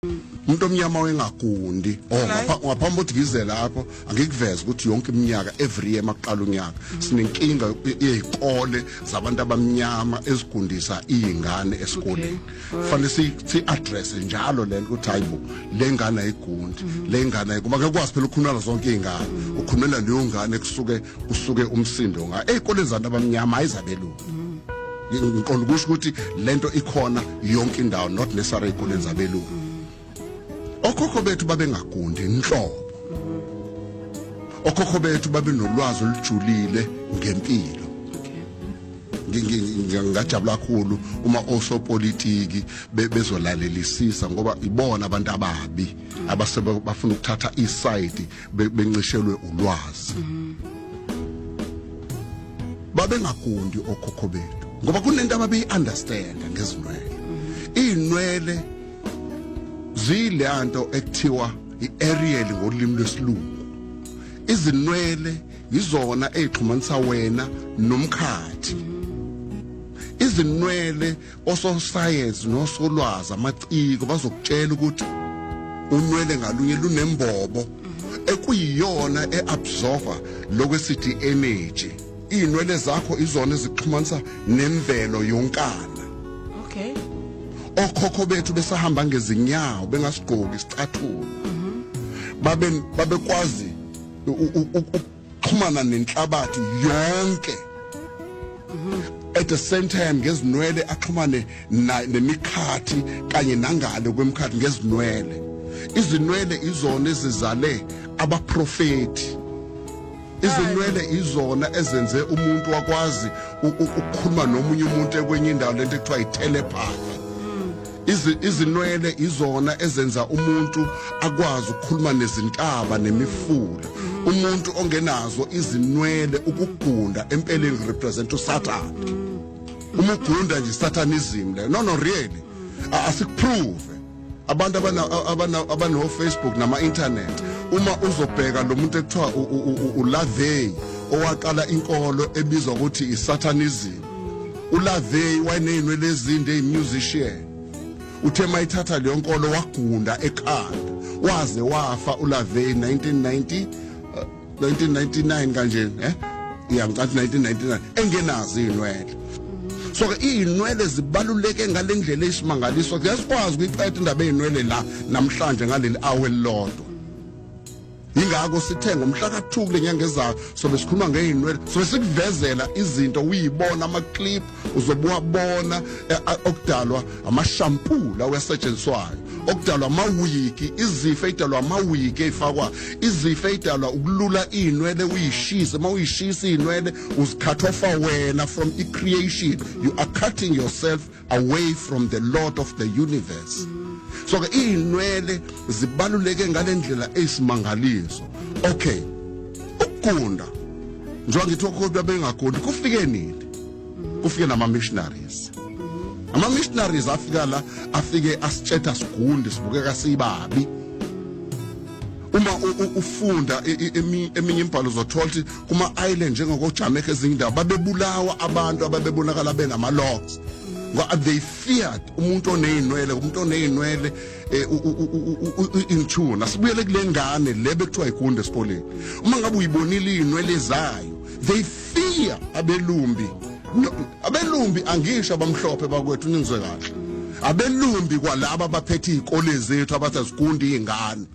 Umuntu omnyama wengagundi. Oh, ngaphambi ukuthi ngize lapho, angikuveze ukuthi yonke iminyaka, every year makuqala unyaka, sinenkinga yezikole zabantu abamnyama ezigundisa izingane esikoleni. Fanele si address njalo lento ukuthi hayibo, le ngane ayigundi, le ngane ayiguma. Ke kwazi phela ukukhulumela zonke izingane, ukhulumela leyo ngane kusuke kusuke umsindo ngayo. Ezikoleni zabantu abamnyama ayizabelungu. Ngiqonda ukusho ukuthi lento ikhona yonke indawo, not necessarily ezikoleni zabelungu. Okhokho bethu babengagundi inhlobo. Okhokho bethu babenolwazi olujulile ngempilo. Ngingajabula kakhulu uma osopolitiki bezolalelisisa, ngoba ibona abantu ababi abasebe bafuna ukuthatha iside bencishelwe ulwazi. Babengagundi okhokho bethu ngoba kunento ababeyi-understanda ngezinwele. Iy'nwele ziyileyanto ekuthiwa i-aerial ngolimi lwesilungu. Izinwele yizona ey'xhumanisa wena nomkhathi. Izinwele, ososayensi nosolwazi amaciko bazokutshela ukuthi unwele ngalunye lunembobo ekuyiyona e-absorba lokho esithi energy. Iy'nwele zakho izona ezikuxhumanisa nemvelo yonkana. Okhokho bethu besahamba ngezinyawo, bengasigqoki isicathulo, babe babekwazi ukuxhumana nenhlabathi yonke at the same time ngezinwele, axhumane nemikhathi kanye nangale kwemikhathi ngezinwele. Izinwele izona ezizale abaprofeti. Izinwele izona ezenze umuntu wakwazi ukukhuluma nomunye umuntu ekwenye indawo, lento ekuthiwa i-telepathy. Izinwele izona ezenza umuntu akwazi ukukhuluma nezintaba nemifula. Umuntu ongenazo izinwele, ukugunda empeleni represent uSathane. Uma ugunda nje, satanism le. No, really, asikuprove. Abantu abana abano Facebook nama internet, uma uzobheka lo muntu ekuthiwa uLaVey owaqala inkolo ebizwa ukuthi isatanism, uLaVey wayeneyinwele ezinde, eyi-musician. Uthe mayithatha leyo nkolo wagunda ekhanda waze wafa uLaVey 1990, 1999 kanje, ya, ngicathi 1999, engenazo izinwele. So ke izinwele zibaluleke ngalendlela eyisimangaliso. Kuyasikwazi ukuyiqeda indaba ezinwele la namhlanje ngaleli hour elilodwa. Ingakho sithe ngomhla ka-2 kule nyanga ezayo sobe sikhuluma ngey'nwele, sobe sikuvezela izinto uyibona, ama-clip uzobuwabona, okudalwa ama-shampoo lawo asetshenziswayo, okudalwa amawigi, izifo ey'dalwa amawigi ey'fakwa, izifo ey'dalwa ukulula iy'nwele uyishise. Uma uyishisa iy'nwele, uzikhathofa wena from i-creation. You are cutting yourself away from the Lord of the universe. So ke iy'nwele zibaluleke ngale ndlela eyisimangaliso. Okay, ukugunda, njengoba ngithi okhokho babengagundi, kufike nini? Kufike nama-missionaries. Ama-missionaries afika la, afike asitshetha sigundi, sibukeka sibabi. Uma ufunda eminye imibhalo uzothola ukuthi kuma-island njengako-Jamaica, ezinye indawo, babebulawa abantu ababebonakala benama-locks ngoba they feared umuntu oney'nwele. Umuntu oney'nwele in tune. Asibuyele kule ngane le bekuthiwa igunda esikoleni. Uma ngabe uyibonile iy'nwele zayo, they fear abelumbi. No, abelumbi angisho abamhlophe bakwethu, ningizwe kahle, abelumbi kwalaba abaphethe iy'kole zethu abathi azigundi iy'ngane.